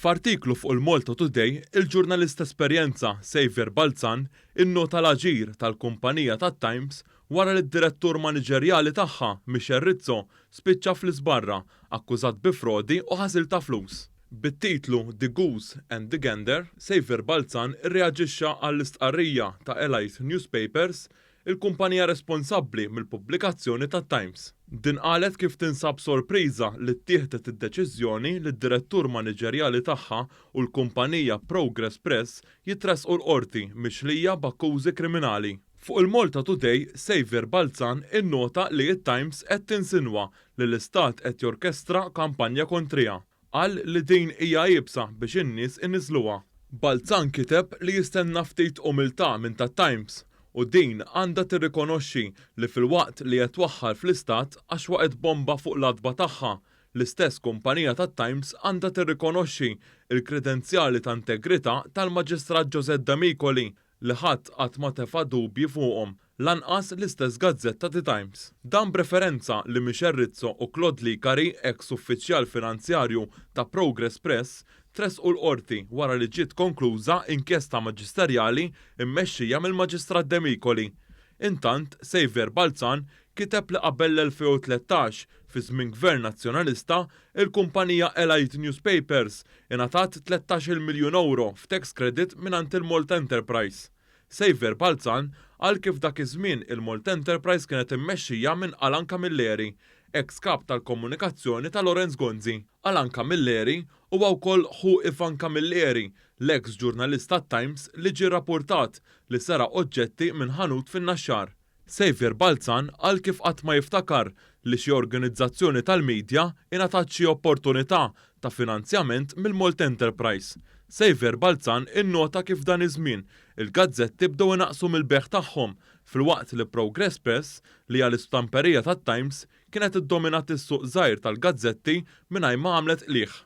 F'artiklu fuq il-Malta Today, il-ġurnalist t'esperjenza Saviour Balzan innota l-aġir tal-kumpanija tat-Times wara li d-direttur maniġerjali tagħha, Michel Rizzo, spiċċa fl-iżbarra akkużat bi frodi u ħasil ta' flus. Bit-titlu The Goose and the Gander, Saviour Balzan irreaġixxa għall-istqarrija ta' Elite Newspapers, il-kumpanija responsabbli mill-pubblikazzjoni tat-Times. Din qalet kif tinsab sorpriża li ttieħdet id-deċiżjoni li d-direttur maniġerjali tagħha u l-kumpanija Progress Press jitressqu l-Qorti mixlija b'akkużi kriminali. Fuq il-Malta Today, Saviour Balzan innota li t-Times qed tinsinwa li l-Istat qed jorkestra kampanja kontriha. Qal li din hija iebsa biex in-nies iniżżluha. Balzan kiteb li jistenna ftit umiltà minn tat-Times u din għandha tirrikonoxxi li filwaqt li qed twaħħal fl-Istat għax waqgħet bomba fuq l-għatba tagħha, l-istess kumpanija tat-Times għandha tirrikonoxxi l-kredenzjali ta' integrità tal-Maġistrat Josette Demicoli li ħadd qatt ma tefa' dubji fuqhom, lanqas l-istess gazzetta The Times. Dan b'referenza li Michel Rizzo u Claude Licari, eks uffiċjal finanzjarju ta' Progress Press, tressqu l-Qorti wara li ġiet konkluża inkjesta maġisterjali mmexxija mill-Maġistrat Demicoli. Intant, Saviour Balzan kiteb li qabel l-2013, fi żmien Gvern Nazzjonalista, il-kumpanija Allied Newspapers ingħatat 13-il miljun ewro f'tax credit mingħand il-Malta Enterprise. Saviour Balzan qal kif dak iż-żmien il-Malta Enterprise kienet immexxija minn Alan Camilleri, eks kap tal-komunikazzjoni ta' Lawrence Gonzi. Alan Camilleri huwa wkoll ħu Ivan Camilleri, l-eks ġurnalist tat-Times li ġie rrappurtat li seraq oġġetti minn ħanut fin-Naxxar. Saviour Balzan qal kif qatt ma jiftakar li xi organizzazzjoni tal-media ingħatat xi opportunità ta' finanzjament mill-Malta Enterprise. Saviour Balzan innota kif dan iż-żmien il-gazzetti bdew inaqqsu mill-bejgħ tagħhom filwaqt li Progress Press, li hija l-istamperija tat-Times, kienet iddominat is-suq żgħir tal-gazzetti mingħajr ma għamlet qligħ.